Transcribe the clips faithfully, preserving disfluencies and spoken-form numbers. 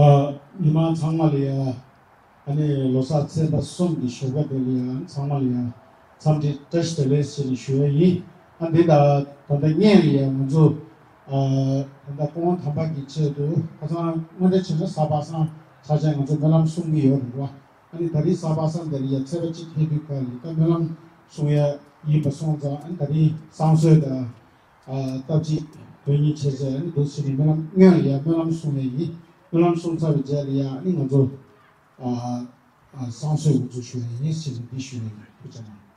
ཨ། མི་མང་ཚང་མ་ལ་ཡ། ཨ་ནི་ལོ་གསར་ཚེས་པ་གསུམ་གྱི་ཞོགས་པ་དེ་ལ་ཡ་ཚང་མ་ལ་ཡ་འཚམས་འདྲི་བཀྲ་ཤིས་བདེ་ལེགས་ཞེས་ནས་ཞུ་ཡ་ཡིན། ཨ་འདི་ད་ད་ལྟ་ངས་ལ་ཡ་ང་ཚོ་ཨ་ད་ལྟ་སྐུ་ངོ་དམ་པ་གི་ཆེད་དུ་ཁ་སང་དངོས་འབྲེལ་བྱས་ན་གཟའ་པ་སངས་ཆ་ཆེན་ང་ཚོ་སྨོན་ལམ་གསུང་གི་ཡོད་རེད་བ། ཨ་ནི་ད་རིང་གཟའ་པ་སངས་དེ་ལ་ཡ་ཚེས་པ་གཅིག་ཕེབས་དུས་སྐབས་ལ་ད་སྨོན་ལམ་གསུང་ཡ་ཡིན་པ་སོང་ཙང་ཨ་ནི་ད་རིང་བསང་གསོལ་དང་། ཨ་སྟབས་གཅིག་དོན་གཉིས་བྱས་ཙང་ཨ་ནི་འདུག་ཟེར་ནས་སྨོན་ལམ་སྔོན་ལ་ཡ་སྨོན་ལམ་གསུང་ཡ་ཡིན། སྨོན་ལམ་གསུང་ཚར་བའི་རྗེས་ལ་ཡ་ཨ་ནི་ང་ཚོ་ཨ་ཨ་བསང་གསོལ་འགོ་འཛུགས་ཞུ་ཡ་ཡིན་ཟེར་ནས་འདི་ཞུ་ཡ་ཡིན། ཐུགས་རྗེ་གནང་།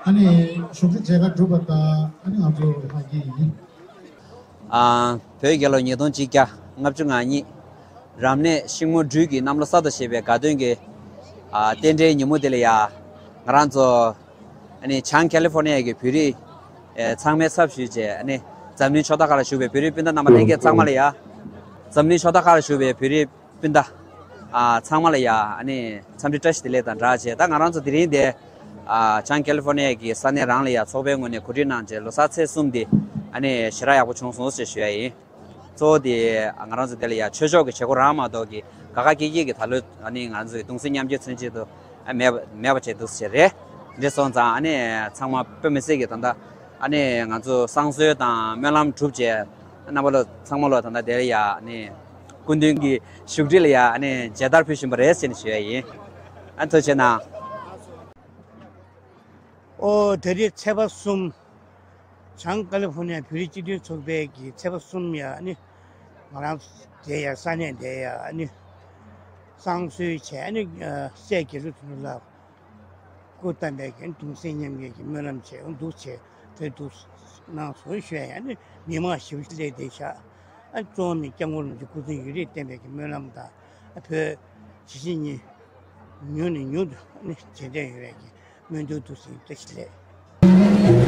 ཨ་ནི་ཞུ་གཏུག་མཇལ་ཁ་གྲུབ་པ་དང་ཨ་ནི་ང་ཚོ་ལྷག་གི་ཡིན། ཨ། བོད་རྒྱལ་ལོ་ཉིས་སྟོང་གཅིག་བརྒྱ་ལྔ་བཅུ་ང་གཉིས། རབ་གནས་ཤིང་མོ་སྦྲུལ་གྱི་གནམ་ལོ་གསར་དང་བཅས་པའི་དགའ་སྟོན་གྱི་ཨ་རྟེན་འབྲེལ་ཉིན་མོ་དེ་ལ་ཡ། ང་རང་ཚོ་ཨ་ནི་བྱང་ཀ་ལི་ཧྥོར་ནི་ཡ་གི་བོད་རིགས་ཨེ་ཚང་མའི་ཚབ་ཞུས་བྱས། ཨ་ནི་འཛམ་གླིང་ཕྱོགས་མཐའ་ཁག་ལ་བཞུགས་པའི་བོད་རིགས་སྤུན་ཟླ་རྣམ་པ་ལྷན་རྒྱས་ཚང་མ་ལ་ཡ། འཛམ་གླིང་ཕྱོགས་མཐའ་ཁག་ལ་བཞུགས་པའི་བོད་རིགས་སྤུན་ཟླ་ཨ་ཚང་མ་ལ་ཡ། ཨ་ནི་འཚམས་འདྲི་བཀྲ་ཤིས་བདེ་ལེགས་དང་སྦྲགས་བྱས། ད་ང་རང་ཚོ་དེ་རིང་དེ་ཨ་བྱང་ཀ་ལི་ཧྥོར་ནི་ཡ་གི་ས་གནས་རང་ལ་ཡ་ཚོགས་པའི་ངོས་ནས་གོ་སྒྲིག་གནང་བྱས། ལོ་གསར་ཚེས་གསུམ་དེ་ཨ་ནི་ཞེ་དྲག་ཡག་པོ་བྱུང་སོང་ཞེས་ཞུ་ཡ་ཡིན། གཙོ་བོ་དེ་ང་རང་ཚོ་དེ་ལ་ཡ་ཆོས་ཕྱོགས་ཀྱི་བྱེད་སྒོ་རང་མ་གཏོགས་ཀྱི་དགའ་དགའ་སྐྱིད་སྐྱིད་ཀྱི་ད་ལོ་ཨ་ནི་ང་ཚོའི་གདུང་སེམས་མཉམ་སྐྱེད་མཚོན་བྱེད་དུ་ཨ་མེད་པ་མེད་པ་བྱས་འདུག་ཟེར་རེད། འདི་སོང་ཙང་ཨ་ནི་ཚང་མ་དཔེ་མི་སྲིད་ཀྱི་ད་ལྟ་ཨ་ནི་ང་ཚོ་བསང་གསོལ་དང་སྨོན་ལམ་གྲུབ་བྱས། རྣམ་པ་ལོ་ཚང་མ་ལོ་ད་ལྟ་དེ་ལ་ཡ་ཨ་ནི་སྐུ་མདུན་གྱི་བཞུགས་ཁྲི་ལ་ཡ་ཨ་ནི་མཇལ་དར་ཕུལ་བཞིན་པ་རེད་ཟེར་ནས་ཞུ་ཡ་ཡིན། ཨ་ཐུགས་རྗེ་གནང་། ཨོ་ད་རེས་ཚེས་པ་གསུམ། བྱང་ཀ་ལི་ཧྥོར་ནི་ཡ་བོད་རིགས་སྤྱི་མཐུན་ཚོགས་པའི་གི་ཚེས་པ་གསུམ་ཡ་ནི་ང་རང་དེ་ཡ་ས་གནས་དེ་ཡ་ནི་བསང་གསོལ་བྱས། ནི་སྲས་དགེ་ལེགས་ཚུལ་ཁྲིམས་ལགས་སྐུ་བལྟམས་པའི་གི་གདུང་སེམས་མཉམ་སྐྱེད་ཀྱི་སྨོན་ལམ་བྱས། འདུག་བྱས་དེ་འདུག་གནང་སོང་ཞུ་ཡ། ནི་མི་མང་ཞེ་པོ་ཅིག་སླེབས་བསྡད་ཤག་ཨ་གཙོ་བོ་ནི་སྐྱབས་མགོན་རིན་པོ་ཆེ་སྐུ་ཚེ་ཡུན་རིང་བརྟན་པའི་གི་སྨོན་ལམ་དང་། ཨ་བོད་ཇི་སྲིད་ཉིན་ཉུང་ནས་ཉུང་དུ་ནི་རྗེས་དྲན་ཡོད་པའི་གི་སྨོན་འདུན་འདུག་ཟེར། བཀྲ་ཤིས་བདེ་ལེགས།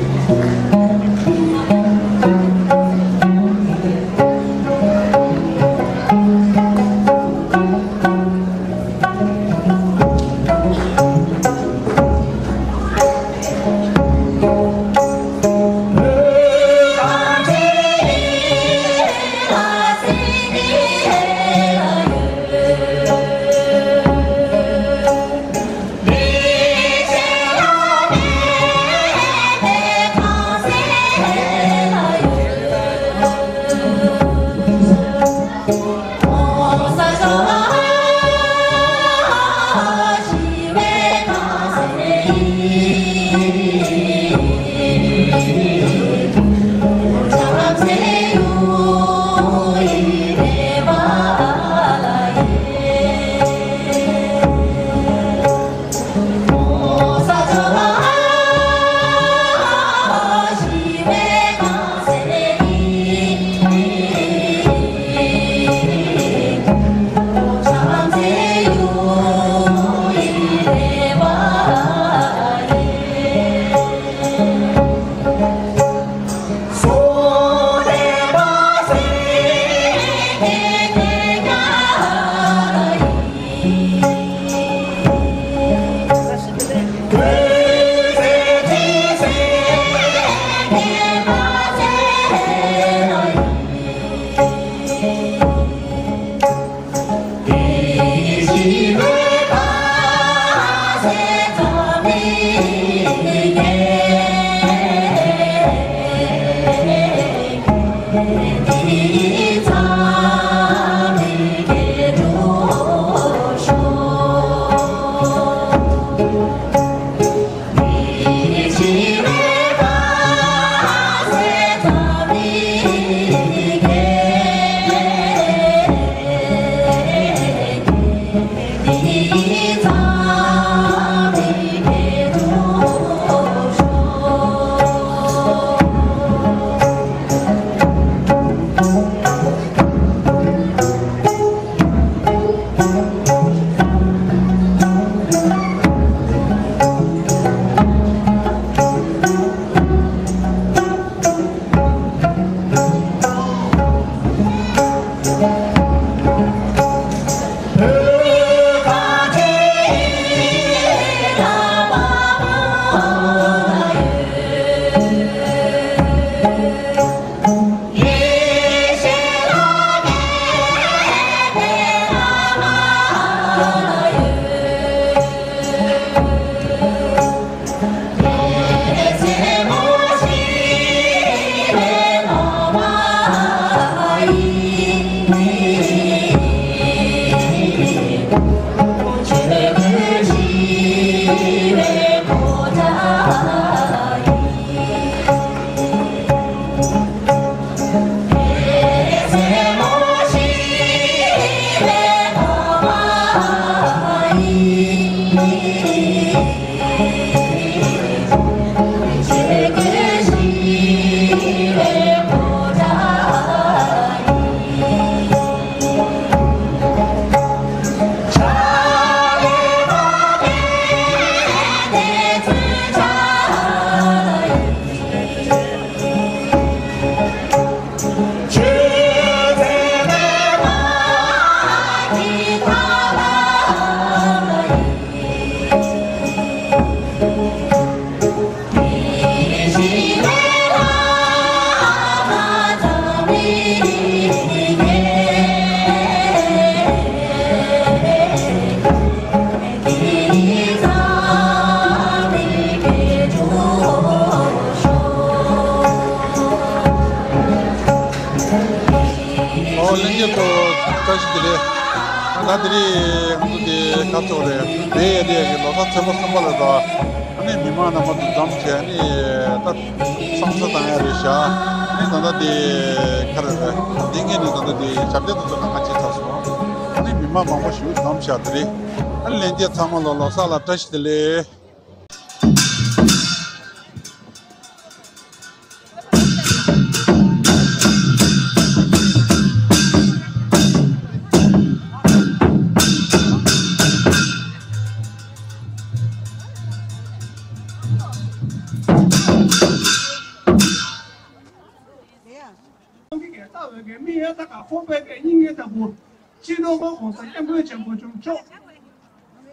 བཀྲ་ཤིས་བདེ་ལེགས། ད་དེ་རིང་ང་ཚོ་དེ་ག་ཚོད་རེད། བེ་ཨེ་རི་ཡ་གི་ལོ་གསར་ཚེས་པ་གསུམ་པ་ལ་ད་ཨ་ནི་མི་མང་རྣམ་པ་ཚོ་འཛོམས་བྱས། ཨ་ནི་ད་བསང་གསོལ་བཏང་ཡ་རེད་ཤག་ཨ་ནི་ད་ལྟ་དེ་ག་རེ་རེད། འདི་གས་ནས་ད་ལྟ་དེ་ཞབས་བརྟན་དུ་ཚོ་ཁང་ཁ་ཕྱེ་ཚར་སོང་། ཨ་ནི་མི་མང་མང་པོ་ཞིག་འཛོམས་ཤག་དེ་རིང་། ཨ་ནི་ལྷན་རྒྱས་ཚང་མ་ལ་ལོ་གསར་ལ་བཀྲ་ཤིས་བདེ་ལེགས། ཁོང་གིས་ཀྱང་ལྟ་བའི་གི་མིག་ཡང་ལྟ་ག་ཁོང་པའི་གི་སྙིང་གི་ལྟ་བུ། སྤྱི་ནོར་༸གོང་ས་༸སྐྱབས་མགོན་ཆེན་པོ་མཆོག་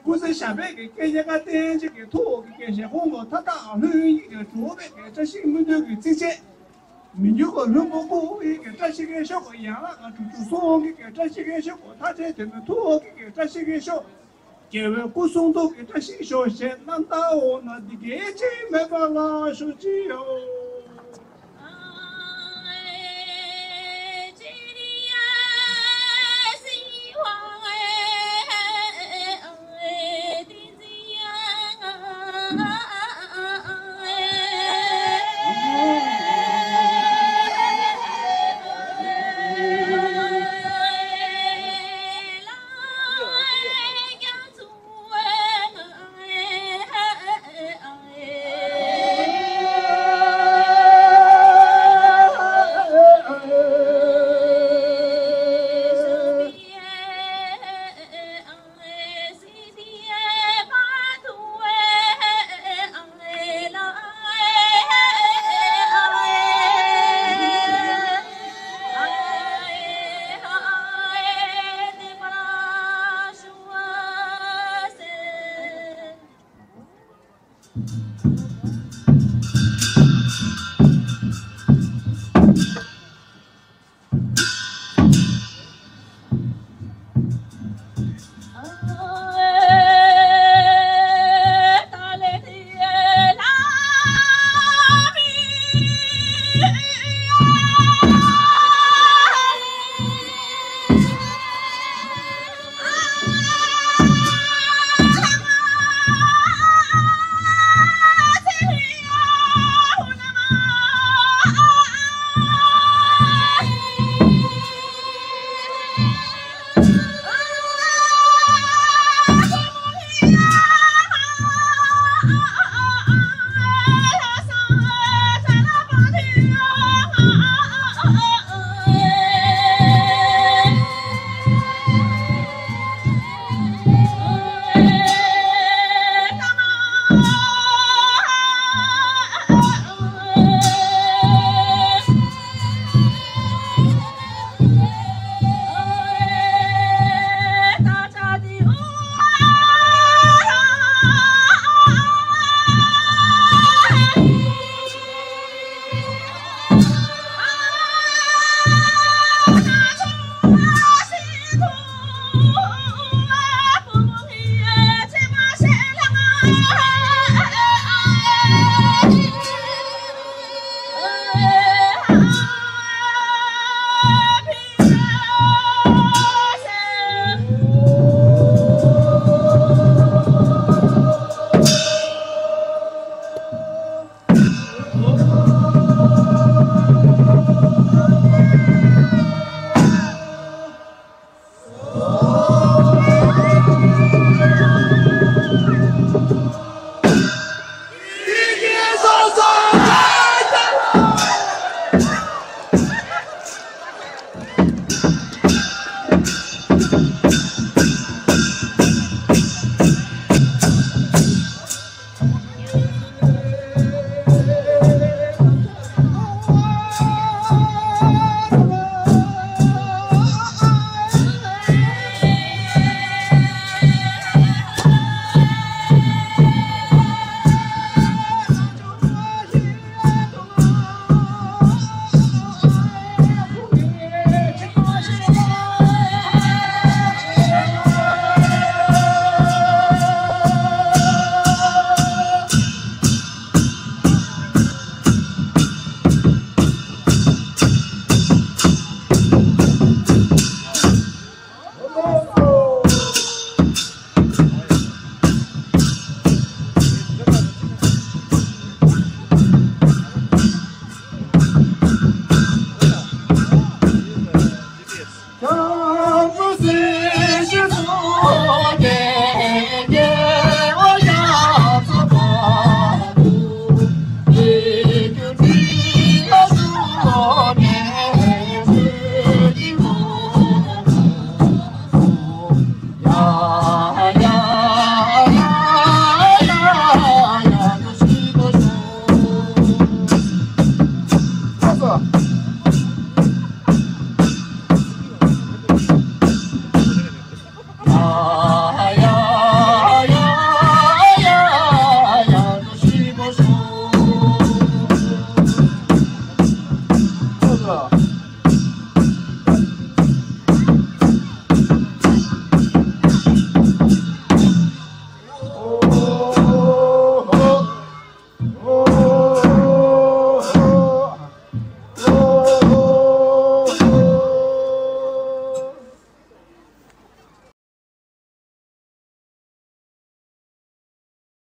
སྐུ་ཚེ་ཞབས་པད་ཀྱི་བསྐལ་བརྒྱ་བརྟན་ཅིག་གི་ཐུགས་ཀྱི་བསྐལ་བཞིན་ཁོང་ལ་མཐའ་དག་ལྷོད་ཡིད་ཀྱི་གྲོགས་པའི་གི་བཀྲ་ཤིས་སྨོན་འདུན་གྱི་ཚིགས་བཅད། མི་འགྱུར་བ་ལྷུན་པོ་སྐུ་ཡི་གི་བཀྲ་ཤིས་ཀྱི་ཤོག་ཡན་ལག་དྲུག་ཅུ་སྲུང་གི་གི་བཀྲ་ཤིས་ཀྱི་ཤོག་ལྷ་འདྲེ་དེ་མི་ཐུགས་ཀྱི་གི་བཀྲ་ཤིས་ཀྱི་ཤོག་རྒྱལ་བའི་སྐུ་གསུང་ཐུགས་ཀྱི་བཀྲ་ཤིས་ཤོག་ཞེས་རྣམ་དག་འོ་ན་འདི་སྐད་ཅེས་མོས་པ་ལ་ཞུ་ཅི་ཡོད།